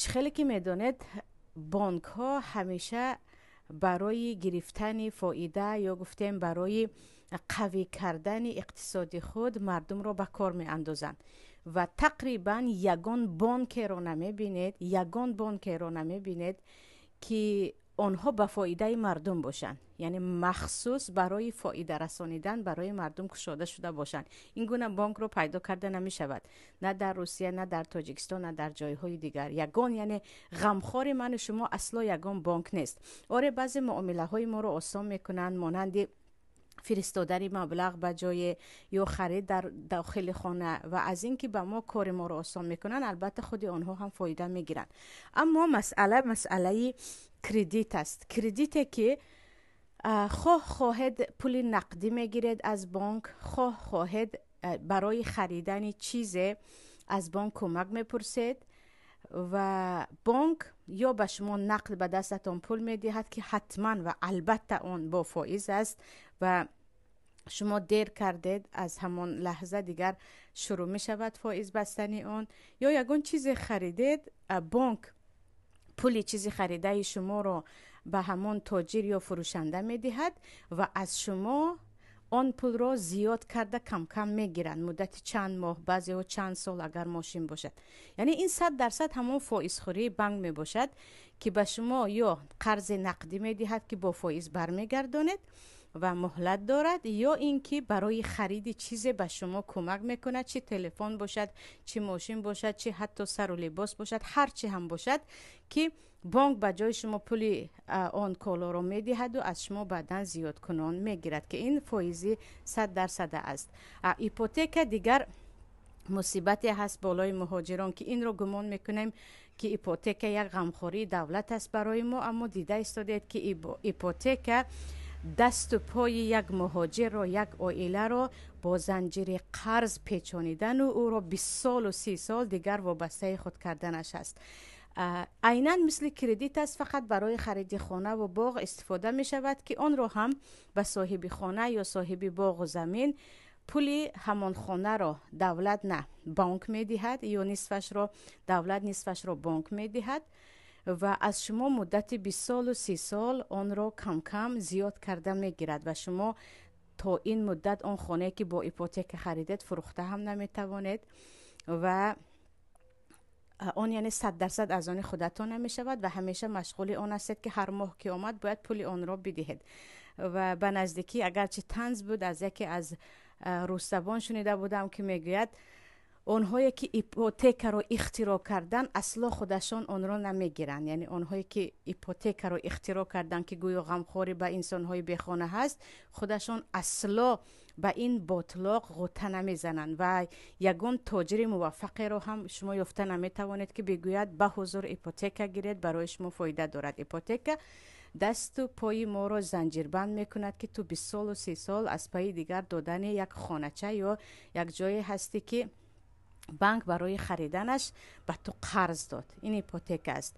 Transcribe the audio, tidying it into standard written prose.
Чӣ хеле ки медонед, бонкҳо ҳамеша барои гирифтани фоида ё гуфтем барои қавӣ кардани иқтисоди худ мардумро ба кор меандозанд ва тақрибан ягон бонкеро намебинед, ки онҳо ба фоидаи мардум бошанд, яъне махсус барои фоида расонидан барои мардум кушода шуда бошанд. Ин гуна бонкро пайдо карда намешавад на дар Русия, на дар Тоҷикистон, на дар ҷойҳои дигар. Ягон, яъне ғамхори ману шумо асло ягон бонк нест. Оре, баъзе муомилаҳои моро осон мекунанд, монанди фиристодани маблағ ба ҷое ё харид дар дохили хона, ва аз ин ки ба мо кори моро осон мекунанд, албатта, худи онҳо ҳам фоида мегиранд. Аммо масъала масъалаи кредит аст. Кредите ки хоҳ хоҳед пули нақдӣ мегиред аз бонк, хоҳ хоҳед барои харидани чизе аз бонк кӯмак мепурсед ва бонк ё ба шумо нақд ба дастатон пул медиҳад, ки ҳатман ва албатта он бо фоиз аст ва шумо дер кардед, аз ҳамон лаҳза дигар шурӯъ мешавад фоиз бастани он, ё ягон чизе харидед, бонк пули чизи харидаи шуморо ба ҳамон тоҷир ё фурӯшанда медиҳад ва аз шумо он пулро зиёд карда камкам мегиранд муддати чанд моҳ, баъзеҳо чанд сол, агар мошин бошад. Яъне ин 100% ҳамон фоизхӯрии банк мебошад, ки ба шумо ё қарзи нақдӣ медиҳад, ки бо фоиз бармегардонед ва муҳлат дорад, ё ин ки барои хариди чизе ба шумо кӯмак мекунад, чӣ телефон бошад, чӣ мошин бошад, чӣ ҳатто сару либос бошад, ҳар чӣ ҳам бошад, ки бонк ба ҷои шумо пули он колоро медиҳаду аз шумо баъдан зиёдкунон мегирад, ки ин фоизи 100% аст. Ипотека дигар мусибате ҳаст болои муҳоҷирон, ки инро гумон мекунем, ки ипотека як ғамхории давлат аст барои мо, аммо дида истодед, ки ипотека дасту пои як муҳоҷирро, як оиларо бо занҷири қарз печонидану ӯро 20 солу 30 сол дигар вобастаи худ карданаш аст. Айнан мисли кредит аст, фақат барои хариди хонаву боғ истифода мешавад, ки онро ҳам ба соҳиби хона ё соҳиби боғу замин пули ҳамон хонаро давлат на, бонк медиҳад, ё нисфашро давлат, нисфашро бонк медиҳад ва аз шумо муддати 20 солу 30 сол онро камкам зиёд карда мегирад ва шумо то ин муддат он хонае, ки бо ипотека харидед, фурӯхта ҳам наметавонед ва он яъне 100% аз они худатон намешавад ва ҳамеша машғули он ҳастед, ки ҳар моҳ ки омад, бояд пули онро бидиҳед. Ва ба наздикӣ, агарчи танз буд, аз яке аз русзабон шунида будам, ки мегӯяд, онҳое ки ипотекаро ихтироъ кардан, асло худашон онро намегиранд. Яъне онҳое ки ипотекаро ихтироъ карданд, ки гӯё ғамхорӣ ба инсонҳои бехона ҳаст, худашон асло ба ин ботлоқ ғӯта намезананд ва ягон тоҷири муваффақеро ҳам шумо ёфта наметавонед, ки бигӯяд, ба ҳузур ипотека гиред, барои шумо фоида дорад. Ипотека дасту пои моро занҷирбанд мекунад, ки ту 20 солу 30 сол аз пайи дигар додани як хонача ё як ҷое ҳастӣ, ки банк барои хариданаш ба ту қарз дод. Ин ипотека аст.